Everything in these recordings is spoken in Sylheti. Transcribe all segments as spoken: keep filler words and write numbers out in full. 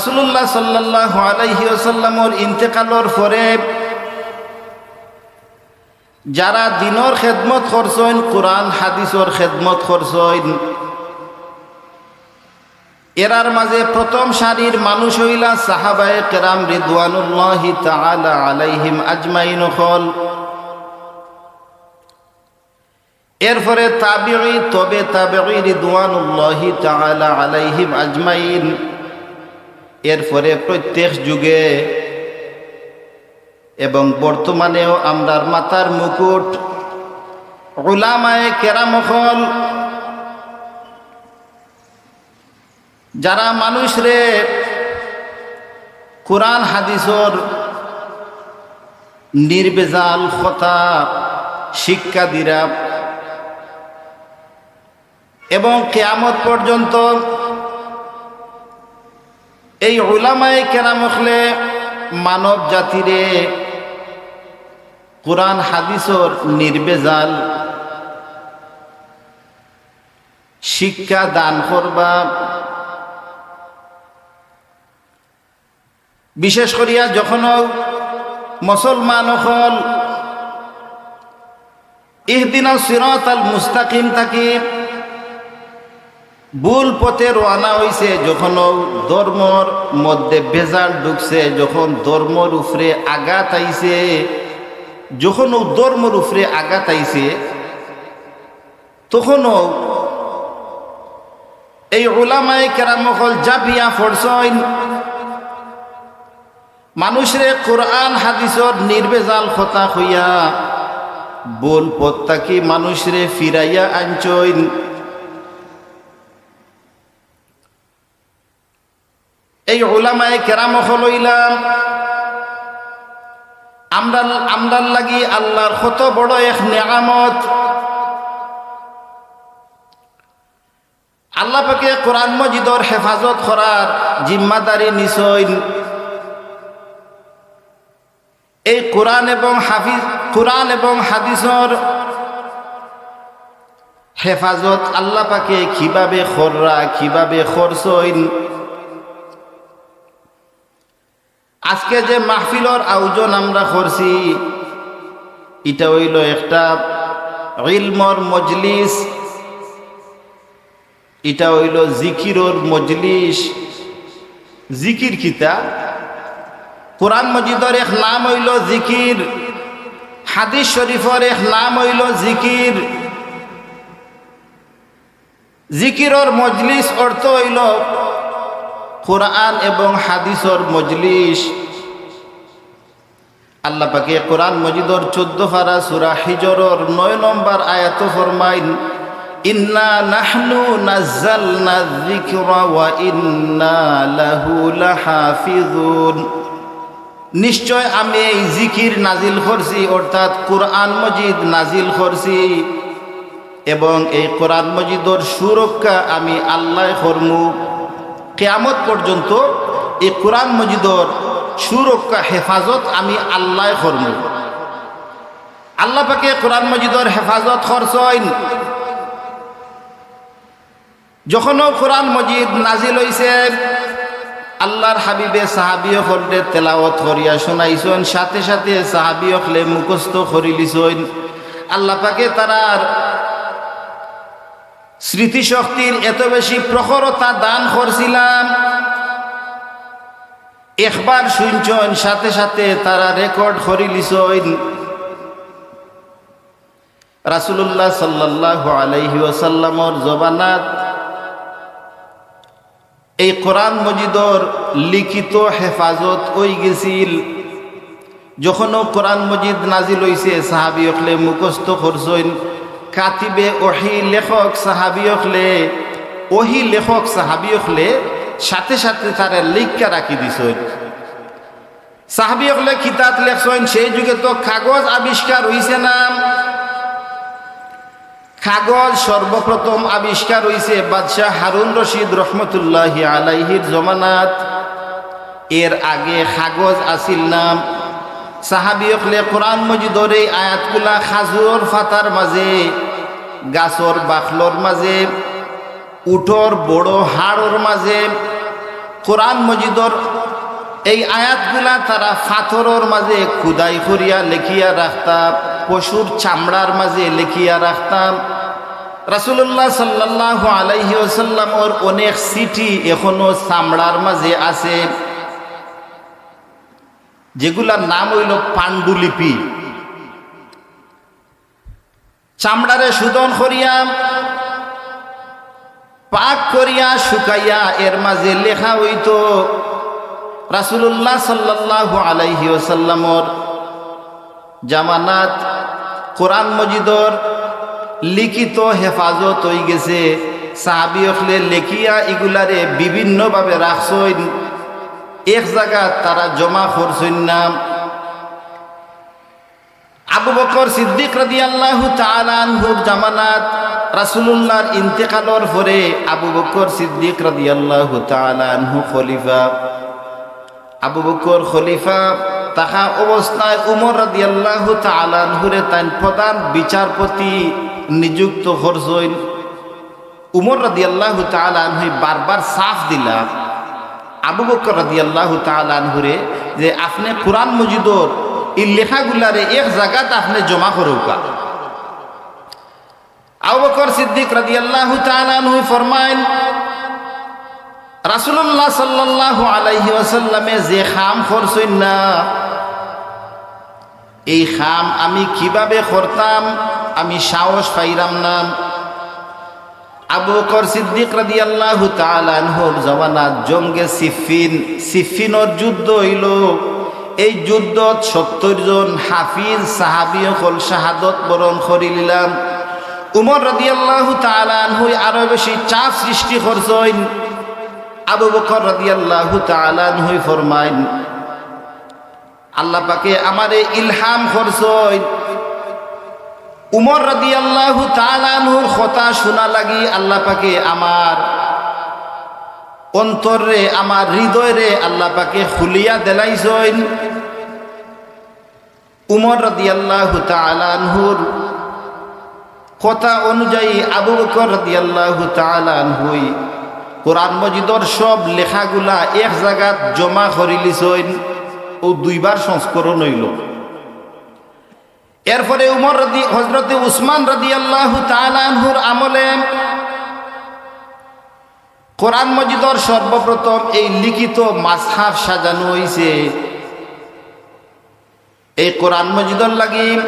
রাসূলুল্লাহ সাল্লাল্লাহু আলাইহি ওয়াসাল্লামর ইন্তেকালর পরে যারা দ্বীনর খেদমত করছইন, কুরআন হাদিসর খেদমত করছইন, এরার মাঝে প্রথম সারির মানুষ অইলা সাহাবায়ে কেরাম রিদওয়ানুল্লাহি তাআলা আলাইহিম আজমাইন অকল। এরপরে তাবিঈ, তবে তাবিঈ রিদওয়ানুল্লাহি তাআলা আলাইহিম আজমাইন। এরপরে প্রত্যেক যুগে এবং বর্তমানেও আমরার মাথার মুকুট উলামায়ে কেরাম অকল, যারা মানুষরে কুরআন হাদিসর নির্ভেজাল কথা শিক্ষা দিরা এবং কিয়ামত পর্যন্ত এই উলামায়ে কেরাম অকলে মানব জাতিরে কুরআন হাদিসর নির্ভেজাল শিক্ষা দান করবা। বিশেষ করিয়া যখন মুসলমান অকল ইহদিনাস সিরাতাল মুস্তাকিম থাকি ভুল পথে রওয়ানা অইছে, যখন ধর্মর মধ্যে ভেজাল ঢুকছে, যখন ধর্মর উপরে আঘাত আইছে, যখন ধর্মর উপরে আঘাত আইছে, তখনও এই উলামায়ে কেরাম অকল ঝাঁপিয়া পড়ছইন, মানুষরে কুরআন হাদিসর নির্ভেজাল কথা কইয়া ভুল পথ থাকি মানুষরে ফিরাইয়া আনছইন। এই উলামায়ে কেরাম অকল অইলা আমরার, আমরার লাগি আল্লাহর কত বড় এক নিয়ামত। আল্লাহ পাকে কোরআন মজিদর হেফাজত করার জিম্মাদারি নিছইন। এই কোরআন এবং হাফিজ, কোরআন এবং হাদিসর হেফাজত আল্লাহ পাকে কিভাবে কররা, কিভাবে করছইন। আজকে যে মাহফিলর আয়োজন আমরা করছি, ইটা অইলো একটা ইলমর মজলিস, ইটা অইলো জিকিরর মজলিস। জিকির কিতা? কোরআন মজিদর এক নাম অইলো জিকির, হাদিস শরীফর এক নাম অইলো জিকির। জিকিরর মজলিস অর্থ অইলো কোরআন এবং হাদিসর মজলিস। আল্লাহ পাকে কোরআন মজিদর চোদ্দ পারা সূরা হিজরর নয় নম্বর আয়াতো ফরমাইন, "ইন্না নাহনু নাজ্জালনা যিকরা ওয়া ইন্না লাহু লাহাফিজুন।" নিশ্চয় আমি এই জিকির নাজিল করছি, অর্থাৎ কোরআন মজিদ নাজিল করছি, এবং এই কোরআন মজিদর সুরক্ষা আমি আল্লায় করমু। কিয়ামত পর্যন্ত এই কোরআন মজিদর সুরক্ষা, হেফাজত আমি আল্লায় করমু। আল্লাহ পাকে কোরআন মজিদর হেফাজত করছইন। যখনও কোরআন মজিদ নাজিল অইছে, আল্লাহর হাবিবে সাহাবী অকলরে তেলাওয়াত করিয়া শুনাইছইন, সাথে সাথে সাহাবী অকলে মুখস্থ করিলিছইন। আল্লাহ পাকে তারার স্মৃতিশক্তির এত বেশি প্রখরতা দান করছিলা, একবার শুনছইন, সাথে সাথে তারা রেকর্ড করিলিছইন। রাসূলুল্লাহ সাল্লাল্লাহু আলাইহি ওয়াসাল্লামর জমানাত এই কোরআন মজিদর লিখিত হেফাজত অইগেছিল। যখনও কোরআন মজিদ নাজিল অইছে, সাহাবী অকলে মুখস্থ করছইন। কাতিবে ওহী, লেখক সাহাবী অকলে, ওহী লেখক সাহাবী অকলে সাথে সাথে তারে লিখিয়া রাখি দিছইন। সাহাবী অকলে কিতাত লেখছইন, সেই যুগে তো কাগজ আবিষ্কার অইছে না। কাগজ সর্বপ্রথম আবিষ্কার অইছে বাদশাহ হারুন রশিদ রহমতুল্লাহি আলাইহির জমানাত। এর আগে কাগজ আছিল না। সাহাবী অকলে কোরআন মজিদর এই আয়াতগুলা খাজুরর পাতার মাঝে, গাছর বাকলর মাঝে, উটর বড় হাড়র মাঝে, কোরআন মজিদর এই আয়াতগুলা তারা পাথরর মাঝে খুদাই করিয়া লেখিয়া রাখতা, পশুর চামড়ার মাঝে লেখিয়া রাখতা। রাসূলুল্লাহ সাল্লাল্লাহু আলাইহি ওয়াসাল্লামর অনেক চিঠি এখনো চামড়ার মাঝে আছে, যেগুলার নাম অইলো পাণ্ডুলিপি। চামড়ারে শোধন করিয়া, পাক করিয়া, শুকাইয়া এর মাঝে লেখা অইতো রাসূলুল্লাহ সাল্লাল্লাহু আলাইহি ওয়াসাল্লামর জামানাত কোরআন মজিদর লিখিত হেফাজত অইগেছে। সাহাবী অকলে লেখিয়া ইগুলারে বিভিন্নভাবে রাখছইন, এক জাগাত তারা জমা করছইন না। আবু বকর সিদ্দিক রাদিয়াল্লাহু তাআলা আনহুর জামানাত, রাসূলুল্লাহর ইন্তেকালর পরে আবু বকর সিদ্দিক রাদিয়াল্লাহু তাআলা আনহু খলিফা। আবু বকর খলিফা থাকা অবস্থায় উমর রাদিয়াল্লাহু তাআলা আনহুরে তাইন প্রধান বিচারপতি নিযুক্ত করছইন। উমর রাদিয়াল্লাহু তাআলা আনহুই বারবার চাপ দিলা আবু বকর রাদিয়াল্লাহু তাআলা আনহুরে যে, "আপনে কোরআন মজিদর ই লেখাগুলারে এক জাগাত আপনে জমা করউক্কা।" আবু বকর সিদ্দিক রাদিয়াল্লাহু তাআলা আনহুই ফরমাইন, "রাসূলুল্লাহ সাল্লাল্লাহু আলাইহি ওয়াসাল্লামে যে কাম করছইন না, এই কাম আমি কিভাবে করতাম, আমি সাহস পাইরাম না।" আবু বকর সিদ্দিক রাদিয়াল্লাহু তাআলা আনহুর জমানাত জঙ্গে সিফফিন, সিফফিনর যুদ্ধ অইলো। এই যুদ্ধত সত্তর জন হাফিজ সাহাবী অকল শাহাদত বরণ করিলিলা। উমর রাদিয়াল্লাহু তাআলা আনহুই আরো বেশি চাপ সৃষ্টি করছইন। আবু বকর রাদিয়াল্লাহু তাআলা আনহুই ফরমাইন, আল্লাহ পাকে আমারে ইলহাম করছইন। উমর রাদিয়াল্লাহু তাআলা আনহুর কথা শুনা লাগি আল্লাহ পাকে আমার অন্তররে, আমার হৃদয়রে আল্লাহ পাকে খুলিয়া দিলাইছইন। উমর রাদিয়াল্লাহু তাআলা আনহুর কথা অনুযায়ী আবু বকর রাদিয়াল্লাহু তাআলা আনহুই কোরআন মজিদর সব লেখাগুলা এক জাগাত জমা করিলিছইন। অউ দুইবার সংস্করণ অইলো। এরপরে উমর রাদি-, হযরতে উসমান রাদিয়াল্লাহু তাআলা আনহুর আমলে কোরআন মজিদর সর্বপ্রথম এই লিখিত মাসহাফ সাজানো অইছে। এই কোরআন মজিদর লাগি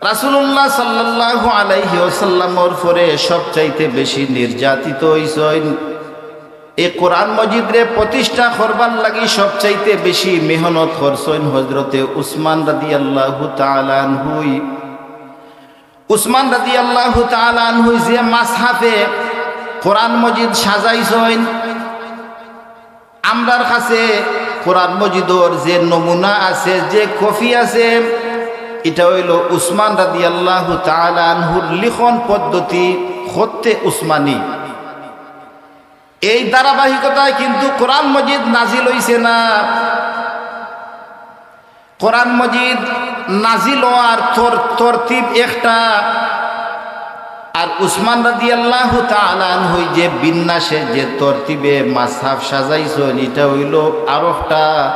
রাসূলুল্লাহ সাল্লাল্লাহু আলাইহি ওয়াসাল্লামর পরে সবচাইতে বেশি নির্যাতিত অইছইন। এই কোরআন মজিদরে প্রতিষ্ঠা করবার লাগি সবচাইতে বেশি মেহনত করছইন হযরতে উসমান রাদিয়াল্লাহু তাআলা আনহুই। উসমান রাদিয়াল্লাহু তাআলা আনহুই যে মাসহাফে কোরআন মজিদ সাজাইছইন, আমরার কাছে কোরআন মজিদর যে নমুনা আছে, যে কপি আছে, ইটা অইলো উসমান রাদিয়াল্লাহু তাআলা আনহুর লিখন পদ্ধতি, খত্তে উসমানী। এই ধারাবাহিকতায় কিন্তু কোরআন মজিদ নাজিল অইছে না। কোরআন মজিদ নাজিল অওয়ার তর-, তরতিব একটা, আর উসমান রাদিয়াল্লাহু তাআলা আনহুই যে বিন্যাসে, যে তরতিবে মাসহাফ সাজাইছইন, ইটা অইলো আরোকটা।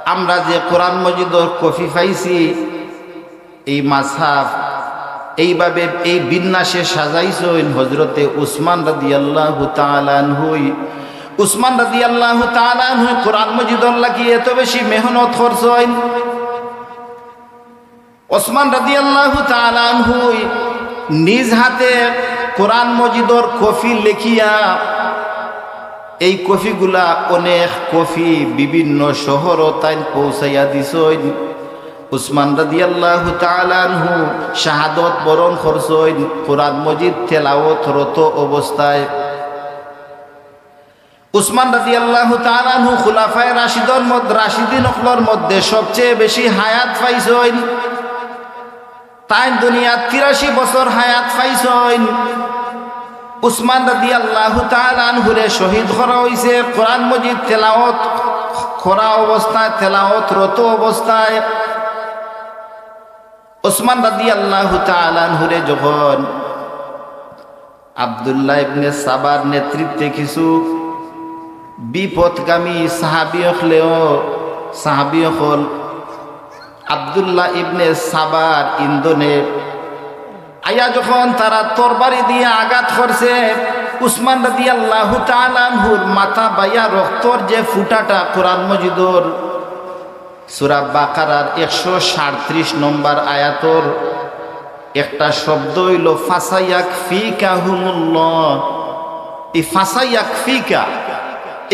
আমরা যে কোরআন মজিদর কপি পাইছি, এই মাসহাফ এইভাবে এই বিন্যাসে সাজাইছইন হযরতে উসমান রাদিয়াল্লাহু তাআলা আনহুই। উসমান রাদিয়াল্লাহু তাআলা আনহুই কোরআন মজিদর লাগি এত বেশি মেহনত করছইন। উসমান রাদিয়াল্লাহু তাআলা আনহুই নিজ হাতে কোরআন মজিদর কপি লেখিয়া এই কপিগুলা অনেক কপি বিভিন্ন শহরো তাইন পৌঁছাইয়া দিছইন। উসমান রাদিয়াল্লাহু তাআলা আনহু শাহাদত বরণ করছইন কোরআন মজিদ তেলাওয়াতরত অবস্থায়। উসমান রাদিয়াল্লাহু তাআলা আনহু খুলাফায়ে রাশিদর মধ্য-, রাশিদিন অকলর মধ্যে সবচেয়ে বেশি হায়াত পাইছইন। তাইন দুনিয়াত তিরাশি বছর হায়াত পাইছইন। উসমান রাদিয়াল্লাহু তাআলা আনহুরে শহীদ করা অইছে কোরআন মজিদ তেলাওয়াত করা অবস্থায়, তেলাওয়াতরত অবস্থায়। উসমান রাদিয়াল্লাহু তাআলা আনহুরে যখন আব্দুল্লাহ ইবনে সাবার নেতৃত্বে কিছু বিপথগামী সাহাবী অকলেও, সাহাবী অকল আব্দুল্লাহ ইবনে সাবার ইন্ধনে আইয়া যখন তারা তরবারি দিয়া আঘাত করছে, উসমান রাদিয়াল্লাহু তাআলা আনহুর মাথা বাইয়া রক্তর যে ফুটাটা কোরআন মজিদর সূরা বাকারার একশো সাঁইত্রিশ নম্বর আয়াতর একটা শব্দ অইলো ফাসায়াকফিকাহুমুল্লাহ। এই ফাসায়াকফিকা,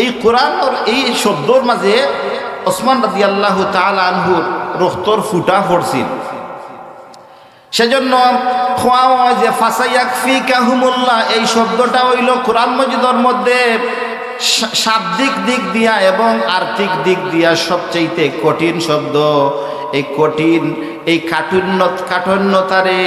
এই কোরআনর এই শব্দর মাঝে ওসমান রাদিয়াল্লাহু তাআলা আনহুর রক্তর ফুটা পড়ছিল। সেজন্য কওয়া অয় যে ফাসায়াকফিকাহুমুল্লাহ, এই শব্দটা অইলো কোরআন মজিদর মধ্যে শা-, শাব্দিক দিক দিয়া এবং আর্থিক দিক দিয়া সবচাইতে কঠিন শব্দ। এই কঠিন, এই কাঠিন্য, কাঠিন্যতারে,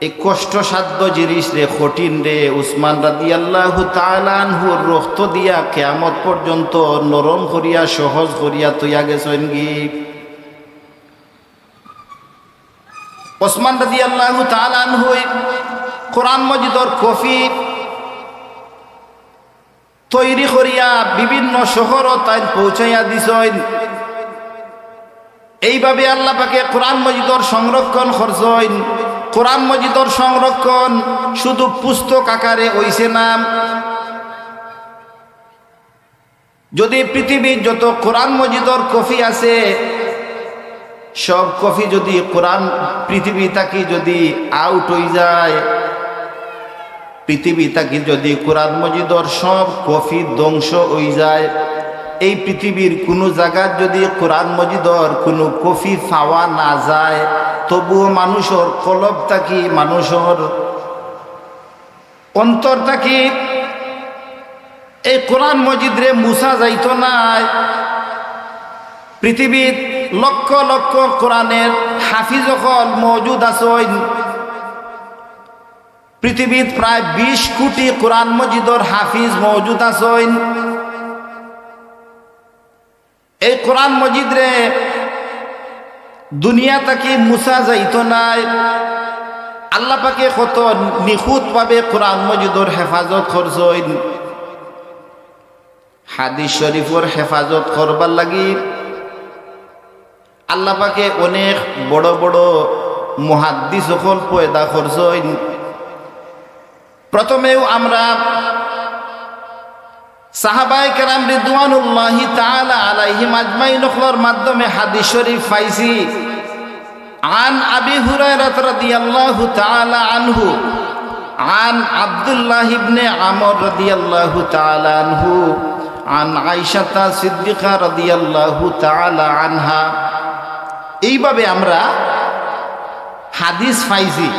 এই কষ্টসাধ্য জিনিসরে, কঠিনরে, উসমান রাদিয়াল্লাহু তাআলা আনহুর রক্ত দিয়া কিয়ামত পর্যন্ত নরম করিয়া, সহজ করিয়া থইয়া গেছইনগি। ওসমান রাদিয়াল্লাহু তাআলা আনহুই কোরআন মজিদর কপি তৈরি করিয়া বিভিন্ন শহরো তাইন পৌঁছাইয়া দিছইন। এইভাবে আল্লাহ পাকে কোরআন মজিদর সংরক্ষণ করছইন। কোরআন মজিদর সংরক্ষণ শুধু পুস্তক আকারে অইছে না, যদি পৃথিবীর যত কোরআন মজিদর কপি আছে, সব কপি যদি কোরআন পৃথিবী থাকি যদি out অই যায়, পৃথিবী থাকি যদি কোরআন মজিদর সব কপি ধ্বংস অই যায়, এই পৃথিবীর কুনু জাগাত যদি কোরআন মজিদর কুনু কপি পাওয়া না যায়, তবুও মানুষর কলব থাকি, মানুষর অন্তর থাকি এই কোরআন মজিদরে মুছা যাইতো নায়। পৃথিবীত লক্ষ লক্ষ কোরআনের হাফিজ অকল মওজুদ আছইন। পৃথিবীত প্রায় বিশ কোটি কোরআন মজিদর হাফিজ মওজুদ আছইন। এই কোরআন মজিদরে দুনিয়া থাকি মুছা যাইতো নায়। আল্লাহ পাকে কত নিখুঁতভাবে কোরআন মজিদর হেফাজত করছইন। হাদিস শরীফর হেফাজত করবার লাগি আল্লাহ পাকে অনেক বড় বড় মুহাদ্দিস অকল পয়দা করছইন। প্রথমেউ আমরা সাহাবায়ে কেরাম রিদওয়ানুল্লাহি তাআলা আলাইহিম আজমাইন অকলর মাধ্যমে হাদিস শরীফ পাইছি। عن أبي هريرة رضي الله تعالى عنه، عن عبد الله بن عمرو رضي الله تعالى عنه، عن عائشة الصديقة رضي الله تعالى عنها। এইভাবে আমরা হাদিস পাইছি।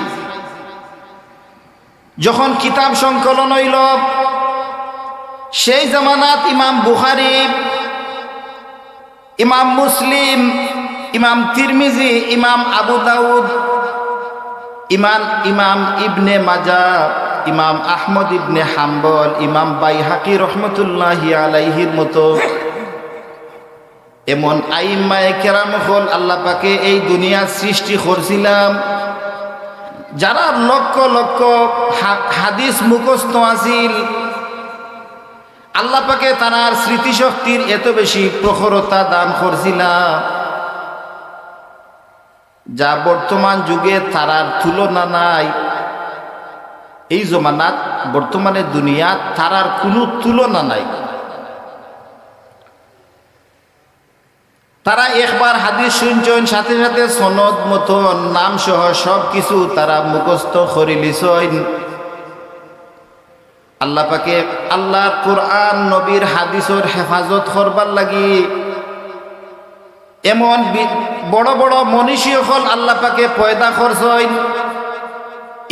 যখন কিতাব সংকলন অইলো, সেই জামানাত ইমাম বুখারী, ইমাম মুসলিম, ইমাম তিরমিজি, ইমাম আবু দাউদ, ইমাম, ইমাম ইবনে মাজাহ, ইমাম আহমদ ইবনে হাম্বল, ইমাম বাইহাকী রহমতুল্লাহি আলাইহির মতো এমন আইম্মায়ে কেরাম অকল আল্লাহ পাকে এই দুনিয়াত সৃষ্টি করছিলা, যারার লক্ষ লক্ষ হা-, হাদিস মুখস্থ আছিল। আল্লাহ পাকে তারার স্মৃতিশক্তির এত বেশি প্রখরতা দান করছিলা, যা বর্তমান যুগে তারার তুলনা নাই। এই জমানাত, বর্তমানে দুনিয়াত তারার কুনু তুলনা নাই। তারা একবার হাদিস শুনছইন, সাথে সাথে সনদ, মতন, নাম সহ সব কিছু তারা মুখস্থ করিলিছইন। আল্লাহ পাকে আল্লাহর কোরআন, নবীর হাদিসর হেফাজত করবার লাগি এমন বি-, বড় বড় মনীষী অকল আল্লাহ পাকে পয়দা করছইন।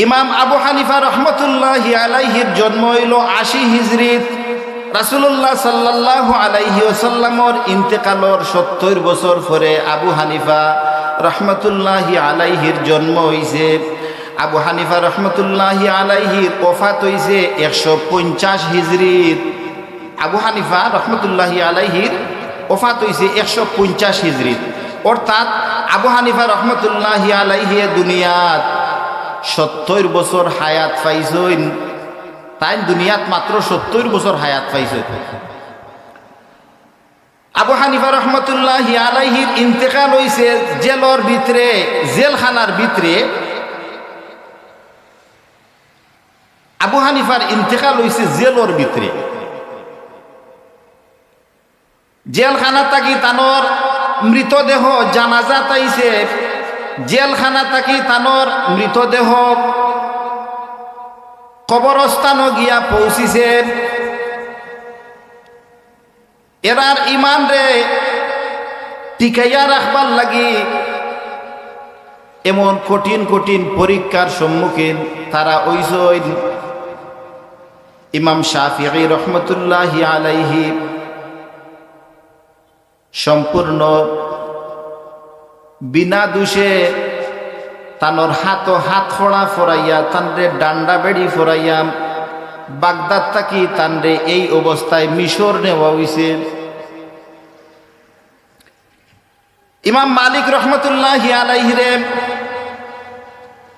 ইমাম আবু হানিফা রহমতুল্লাহি আলাইহির জন্ম অইলো আশি হিজরিত। রাসূলুল্লাহ সাল্লাল্লাহু আলাইহি ওয়াসাল্লামর ইন্তেকালর সত্তইর বছর পরে আবু হানিফা রহমতুল্লাহি আলাইহির জন্ম অইছে। আবু হানিফা রহমতুল্লাহি আলাইহির ওফাত অইছে একশো পঞ্চাশ হিজরিত। আবু হানিফা রহমতুল্লাহি আলাইহির ওফাত অইছে একশো পঞ্চাশ হিজরিত, অর্থাৎ আবু হানিফা রহমতুল্লাহি আলাইহি এ দুনিয়াত সত্তইর বছর হায়াত পাইছইন। তাইন দুনিয়াত মাত্র সত্তইর বছর হায়াত পাইছইন। আবু হানিফা রহমতুল্লাহি আলাইহির ইন্তেকাল অইছে জেলর ভিতরে, জেলখানার ভিতরে। আবু হানিফার ইন্তেকাল অইছে জেলর ভিতরে। জেলখানা থাকি তানর মৃতদেহ জানাজাত আইছে, জেলখানা থাকি তানর মৃতদেহ কবরস্থানো গিয়া পৌঁছিছে। এরার ইমানরে টিকাইয়া রাখবার লাগি এমন কঠিন কঠিন পরীক্ষার সম্মুখীন তারা অইছইন। ইমাম শাফিঈ রহমতুল্লাহি আলাইহি সম্পূর্ণ বিনা দোষে তানর হাতো হাত কড়া ফরাইয়া, তানরে ডান্ডা বেড়ি ফরাইয়া, বাগদাদ থাকি তানরে এই অবস্থায় মিশর নেওয়া অইছে। ইমাম মালিক রহমতুল্লাহি আলাইহিরে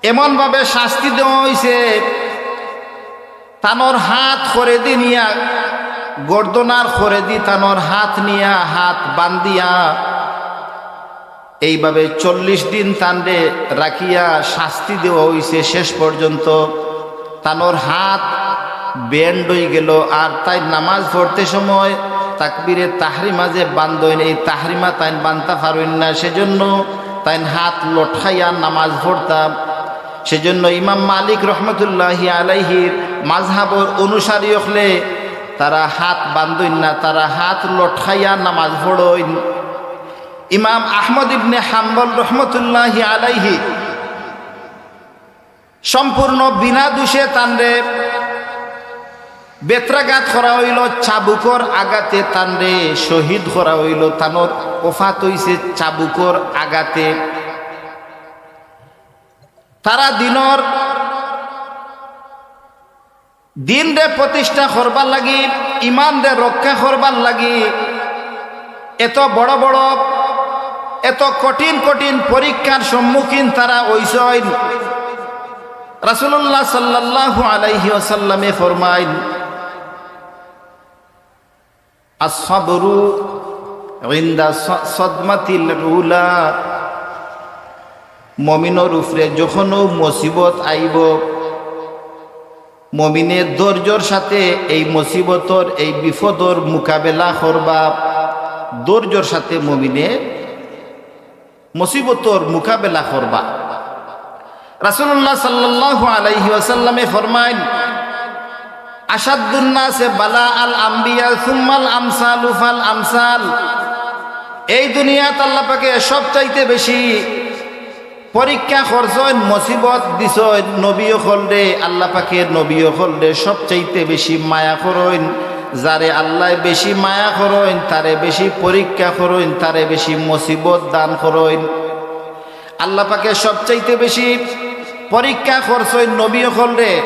এমনভাবে শাস্তি দেওয়া অইছে, তানর হাত খরেদি নিয়া, গর্দনার খরেদি তানর হাত নিয়া, হাত বান্ধিয়া, এইভাবে চল্লিশ দিন তানরে রাখিয়া শাস্তি দেওয়া অইছে। শেষ পর্যন্ত তানর হাত ব্যান্ড অইগেলো। আর তাইন নামাজ পড়তে সময় তাকবীরে তাহরিমা যে বান্ধইন, এই তাহরিমা তাইন বান্ধতা পারইন না, সেজন্য তাইন হাত লটকাইয়া নামাজ পড়তা। সেজন্য ইমাম মালিক রহমতুল্লাহি আলাইহির মাযহাবর অনুসারী অকলে তারা হাত বান্ধইন না, তারা হাত লটকাইয়া নামাজ পড়ইন। ইমাম আহমদ ইবনে হাম্বল রহমতুল্লাহি আলাইহি সম্পূর্ণ বিনা দোষে তানরে বেত্রাঘাত করা অইলো, চাবুকর আঘাতে তানরে শহীদ করা অইলো, তানর ওফাত অইছে চাবুকর আঘাতে। তারা দিনর, দিনরে প্রতিষ্ঠা করবার লাগি, ইমানরে রক্ষা করবার লাগি এত বড় বড়, এত কঠিন কঠিন পরীক্ষার সম্মুখীন তারা অইছইন। রাসূলুল্লাহ সাল্লাল্লাহু আলাইহি ওয়াসাল্লামে ফরমাইন, "আসসাবরু ইনদা স-, সদমাতিল উলা।" মমিনর উপরে যখনও মুসিবত আইবো, মমিনে ধৈর্যর সাথে এই মুসিবতর, এই বিপদর মোকাবেলা করবা, ধৈর্যর সাথে মমিনে মুসিবতর মোকাবেলা করবা। রাসূলুল্লাহ সাল্লাল্লাহু আলাইহি ওয়াসাল্লামে ফরমাইন, "আশাদ্দুন নাসে বালা আল আম্বিয়া সুম্মাল আমসালু ফাল আমসাল।" এই দুনিয়াত আল্লাহ পাকে সবচাইতে বেশি পরীক্ষা করছইন, মুসিবত দিছইন নবী অকলরে। আল্লাহ পাকে নবী অকলরে সবচাইতে বেশি মায়া করইন। যারে আল্লায় বেশি মায়া করইন, তারে বেশি পরীক্ষা করইন, তারে বেশি মুসিবত দান করইন। আল্লাহ পাকে সবচাইতে বেশি পরীক্ষা করছইন নবী অকলরে।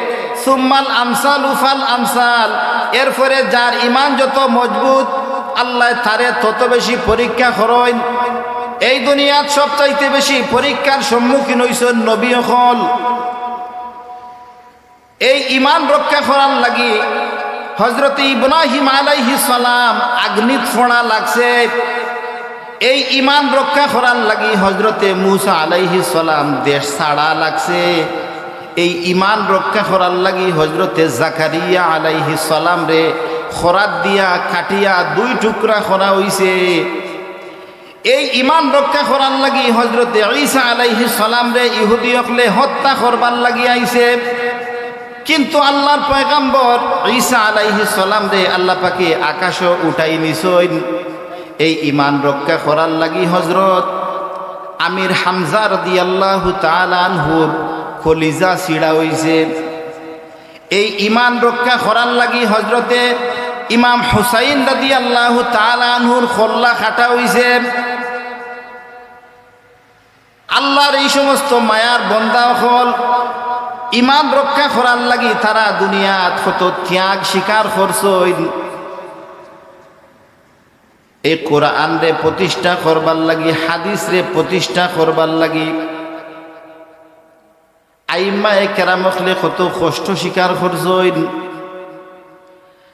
সুম্মাল আমসালু ফাল আমসাল, এরপরে যার ইমান যত মজবুত, আল্লায় তারে তত বেশি পরীক্ষা করইন। এই দুনিয়াত সবচাইতে বেশি পরীক্ষার সম্মুখীন অইছইন নবী অকল। এই ইমান রক্ষা করার লাগি হযরতে ইব্রাহিম আলাইহিস সালাম আগ্নিত ফড়া লাগছে। এই ইমান রক্ষা করার লাগি হযরতে মুসা আলাইহিস সালাম দেশ ছাড়া লাগছে। এই ইমান রক্ষা করার লাগি হযরতে জাকারিয়া আলাইহিস সালামরে খরাত দিয়া কাটিয়া দুই টুকরা করা অইছে। এই ইমান রক্ষা করার লাগি হযরতে ঈসা আলাইহিস সালামরে ইহুদি অকলে হত্যা করবার লাগি আইছে, কিন্তু আল্লাহর পয়গাম্বর ঈসা আলাইহিস সালামরে আল্লাহ পাকে আকাশো উঠাই নিছইন। এই ইমান রক্ষা করার লাগি হযরত আমির হামজা রাদিয়াল্লাহু তাআলা আনহুর কলিজা ছিড়া অইছে। এই ইমান রক্ষা করার লাগি হযরতে ইমাম হুসাইন রাদিয়াল্লাহু তাআলা আনহুর কল্লা কাটা অইছে। আল্লাহর এই সমস্ত মায়ার বন্দা অকল ইমান রক্ষা করার লাগি তারা দুনিয়াত কত ত্যাগ স্বীকার করছইন। এই কোরআনরে প্রতিষ্ঠা করবার লাগি, হাদিসরে প্রতিষ্ঠা করবার লাগি আইম্মায়ে কেরাম অকলে কত কষ্ট স্বীকার করছইন।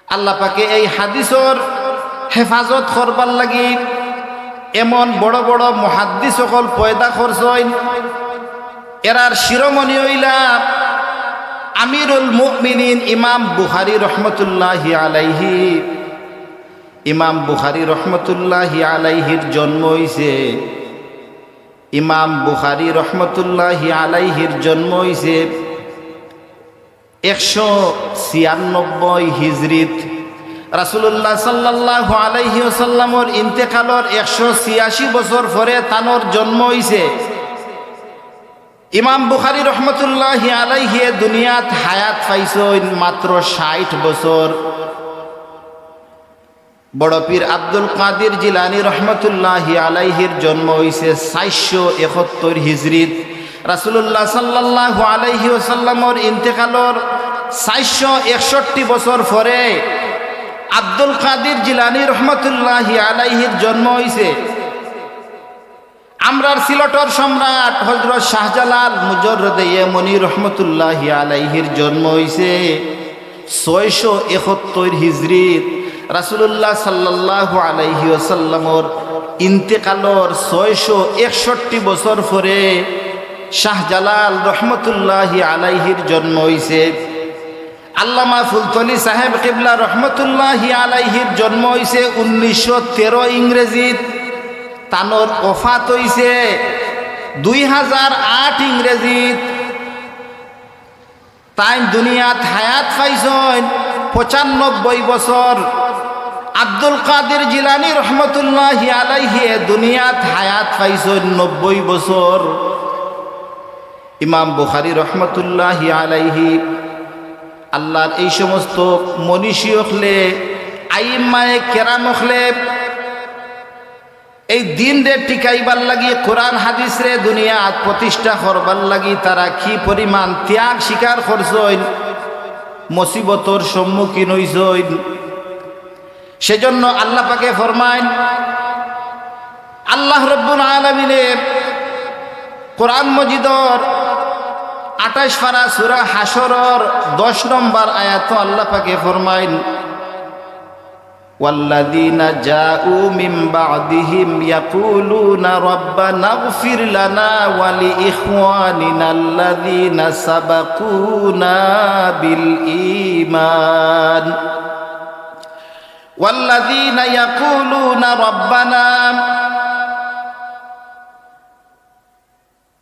আল্লাহ পাকে এই হাদিসর হেফাজত করবার লাগি এমন বড় বড় মুহাদ্দিস অকল পয়দা করছইন। এরার শিরোমণি অইলা আমিরুল মুমিনিন ইমাম বুখারী রহমতুল্লাহি আলাইহি। ইমাম বুখারী রহমতুল্লাহি আলাইহির জন্ম অইছে, ইমাম বুখারী রহমতুল্লাহি আলাইহির জন্ম অইছে একশো ছিয়ানব্বই হিজরিত। রাসূলুল্লাহ সাল্লাল্লাহু আলাইহি ওয়াসাল্লামর ইন্তেকালর একশো ছিয়াশি বছর পরে তানর জন্ম অইছে। ইমাম বুখারী রহমতুল্লাহি আলাইহি দুনিয়াত হায়াত পাইছইন মাত্র ষাইট বছর। বড় পীর আব্দুল কাদির জিলানী রহমতুল্লাহি আলাইহির জন্ম অইছে চাইরশো একাত্তর হিজরিত। রাসূলুল্লাহ সাল্লাল্লাহু আলাইহি ওয়াসাল্লামর ইন্তেকালর চাইরশো একষট্টি বছর পরে আব্দুল কাদির জিলানী রহমতুল্লাহি আলাইহির জন্ম অইছে। আমরার সিলটর সম্রাট হযরত শাহজালাল মুজররদে ইয়েমনি রহমতুল্লাহি আলাইহির জন্ম অইছে ছয়শো একাত্তর হিজরিত। রাসূলুল্লাহ সাল্লাল্লাহু আলাইহি ওয়াসাল্লামর ইন্তেকালর ছয়শো একষট্টি বছর পরে শাহজালাল রহমতুল্লাহি আলাইহির জন্ম অইছে। আল্লামা ফুলতলি সাহেব কিবলা রহমতুল্লাহি আলাইহির জন্ম অইছে উনিশশো তেরো ইংরেজিত, তানর ওফাত অইছে দুই হাজার আট ইংরেজিত। তাইন দুনিয়াত হায়াত পাইছইন পঁচানব্বই বছর। আব্দুল কাদির জিলানী রহমতুল্লাহি আলাইহি দুনিয়াত হায়াত পাইছইন নব্বই বছর। ইমাম বুখারী রহমতুল্লাহি আলাইহি, আল্লাহর এই সমস্ত মনীষী অকলে, আইম্মায়ে কেরাম অকলে এই দিনরে টিকাইবার লাগি, কোরআন হাদিসরে দুনিয়াত প্রতিষ্ঠা করবার লাগি তারা কি পরিমাণ ত্যাগ স্বীকার করছইন, মুসিবতর সম্মুখীন অইছইন। সেজন্য আল্লাহ পাকে ফরমাইন, আল্লাহ রব্বুল আলামিনে কোরআন মজিদর আঠাইশ পারা সূরা হাশরর দশ নম্বর আয়াতো আল্লাহ পাকে ফরমাইন, والذين جاءوا من بعدهم يقولون ربنا اغفر لنا ولإخواننا الذين سبقونا بالإيمان والذين يقولون ربنا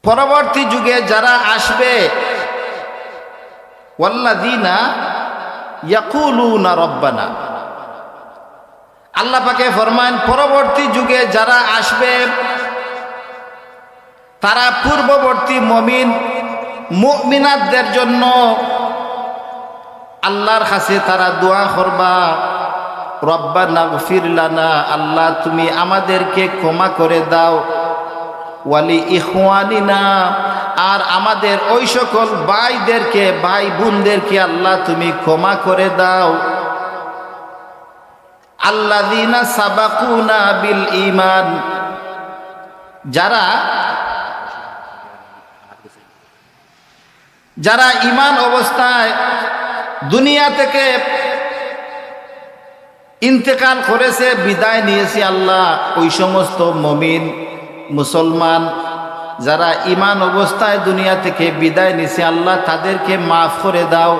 পরবর্তী যুগে যারা আসবে, ওয়াল্লাযীনা ইয়াকুলুনা রাব্বানা, আল্লাহ পাকে ফরমাইন, পরবর্তী যুগে যারা আসবে, তারা পূর্ববর্তী মুমিন, মুমিনাতদের জন্য আল্লাহর কাছে তারা দোয়া করবা, "রব্বানাগফির লানা", আল্লাহ তুমি আমাদেরকে ক্ষমা করে দাও, "ওয়ালি ইখওয়ানিনা", আর আমাদের ওই সকল ভাইদেরকে, ভাই বোনদেরকে আল্লাহ তুমি ক্ষমা করে দাও। আল্লাযীনা সাবাকুনা বিল ঈমান, যারা, যারা ঈমান অবস্থায় দুনিয়া থেকে ইন্তেকাল করেছে, বিদায় নিয়েছে আল্লাহ, ওই সমস্ত মুমিন, মুসলমান, যারা ঈমান অবস্থায় দুনিয়া থেকে বিদায় নিছে, আল্লাহ তাদেরকে মাফ করে দাও।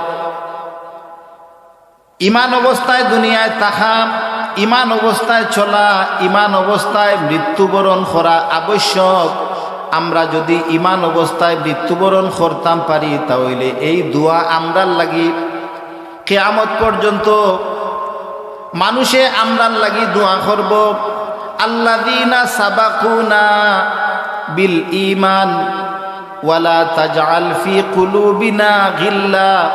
ঈমান অবস্থায় দুনিয়ায় থাকা, ঈমান অবস্থায় চলা, ঈমান অবস্থায় মৃত্যুবরণ করা আবশ্যক। আমরা যদি ঈমান অবস্থায় মৃত্যুবরণ করতাম পারি, তা অইলে এই দোয়া আমরার লাগি কিয়ামত পর্যন্ত মানুষে আমরার লাগি দোয়া করব, "আল্লাযীনা সাবাকুনা বিল ঈমান ওয়ালা তাজআল ফি কুলুবিনা গিল্লা।"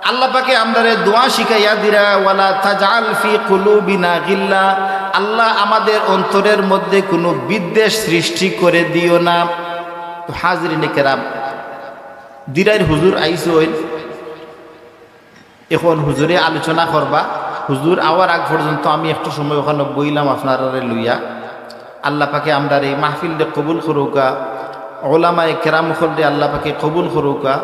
আল্লাহ পাকে আমরারে দোয়া শিখাইয়া দিরা, "ওয়ালা তাজআল ফি কুলুবিনা গিল্লা", আল্লাহ আমাদের অন্তরের মধ্যে কোনো বিদ্বেষ সৃষ্টি করে দিও না। তো হাজিরিনে কেরাম, দিরাইর হুজুর আইছইন, এখন হুজুরে আলোচনা করবা। হুজুর আওয়ার আগ পর্যন্ত আমি একটু সময় ওখানো বইলাম আপনারারে লইয়া। আল্লাহ পাকে আমরার এই মাহফিলরে কবুল করুকা, ওলামায়ে কেরাম অকলরে আল্লাহ পাকে কবুল করুকা।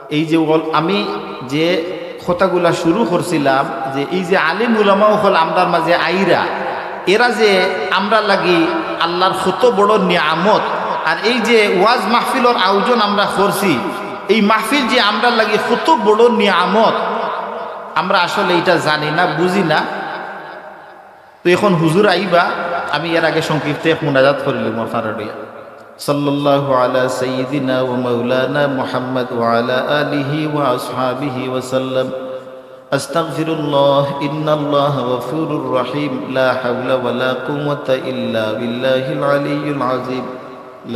এই যে ওল-, আমি যে কথাগুলা শুরু করছিলাম যে এই যে আলিম উলামা অকল আমরার মাঝে আইরা, এরা যে আমরার লাগি আল্লাহর কত বড় নিয়ামত, আর এই যে ওয়াজ মাহফিলর আয়োজন আমরা করছি, এই মাহফিল যে আমরার লাগি কত বড় নিয়ামত, আমরা আসলে এটা জানি না, বুঝি না। তো এখন হুজুর আইবা, আমি এর আগে সংক্ষিপ্ত এক মুনাজাত করিলাম আপনারা লইয়া। صلى الله على سيدنا ومولانا محمد وعلى آله وأصحابه وسلم. أستغفر الله، إن الله غفور رحيم، لا حول ولا قوة إلا بالله العلي العظيم.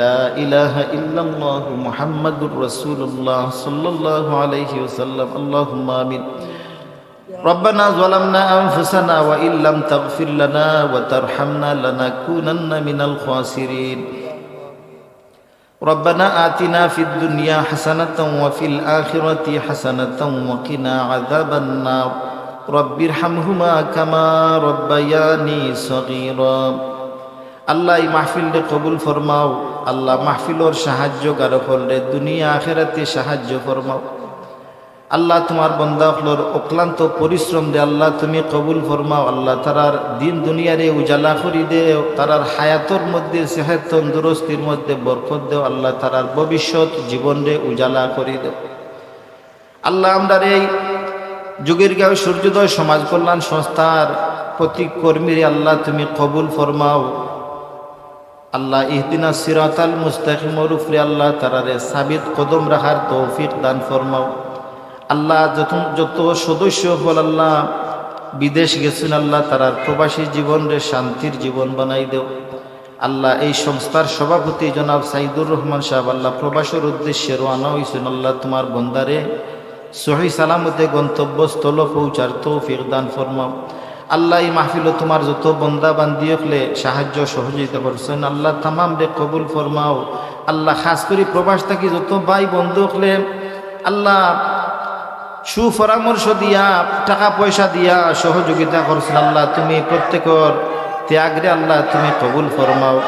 لا إله إلا الله محمد رسول الله صلى الله عليه وسلم. اللهم آمين. ربنا ظلمنا أنفسنا وإن لم تغفر لنا وترحمنا لنكونن من الخاسرين. ربنا آتنا في الدنيا حسنة وفي الآخرة حسنة وقنا عذاب النار. رب ارحمهما كما ربياني صغيرا. আল্লাহ, এই মাহফিলরে কবুল ফরমাও। আল্লাহ, মাহফিলর সাহায্যকারী অকলরে দুনিয়া আখেরাতে সাহায্য ফরমাও। আল্লাহ, তোমার বন্দা অকলর অক্লান্ত পরিশ্রমরে আল্লাহ তুমি কবুল ফরমাও। আল্লাহ, তারার দিন দুনিয়ারে উজালা করি দেও, তারার হায়াতর মধ্যে, সেহত তন্দুরস্তির মধ্যে বরকত দেও। আল্লাহ, তারার ভবিষ্যৎ জীবনরে উজালা করি দেও। আল্লাহ, আমরার এই যুগের গাঁও সূর্যোদয় সমাজ কল্যাণ সংস্থার প্রতি কর্মীরে আল্লাহ তুমি কবুল ফরমাও। আল্লাহ, ইহদিনা সিরাতাল মুস্তাকিমর উপরে আল্লাহ তারারে সাবিত কদম রাখার তৌফিক দান ফরমাও। আল্লাহ, যত, যত সদস্য অকল আল্লাহ বিদেশ গেছইন, আল্লাহ তারার প্রবাসী জীবনরে শান্তির জীবন বানাই দেও। আল্লাহ, এই সংস্থার সভাপতি জনাব সাইদুর রহমান সাহেব আল্লাহ প্রবাসর উদ্দেশ্যে রওয়ানা অইছইন, আল্লাহ তোমার বন্দারে সহি সালামতে গন্তব্যস্থল পৌঁছার তৌফিক দান ফরমাও। আল্লাহ, এই মাহফিলো তোমার যত বন্দা বান্দি অকলে সাহায্য সহযোগিতা করছইন, আল্লাহ তামামরে কবুল ফরমাও। আল্লাহ, খাস করি প্রবাস থাকি যত ভাই বন্ধু অকলে আল্লাহ সুপরামর্শ দিয়া, টাকা পয়সা দিয়া সহযোগিতা করছইন, আল্লাহ তুমি প্রত্যেকর ত্যাগরে আল্লাহ তুমি কবুল ফরমাও।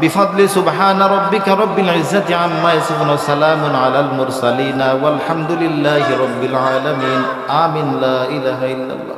بفضل سبحان ربك رب العزة عما يصفون وسلام على المرسلين والحمد لله رب العالمين. آمين. لا إله إلا الله.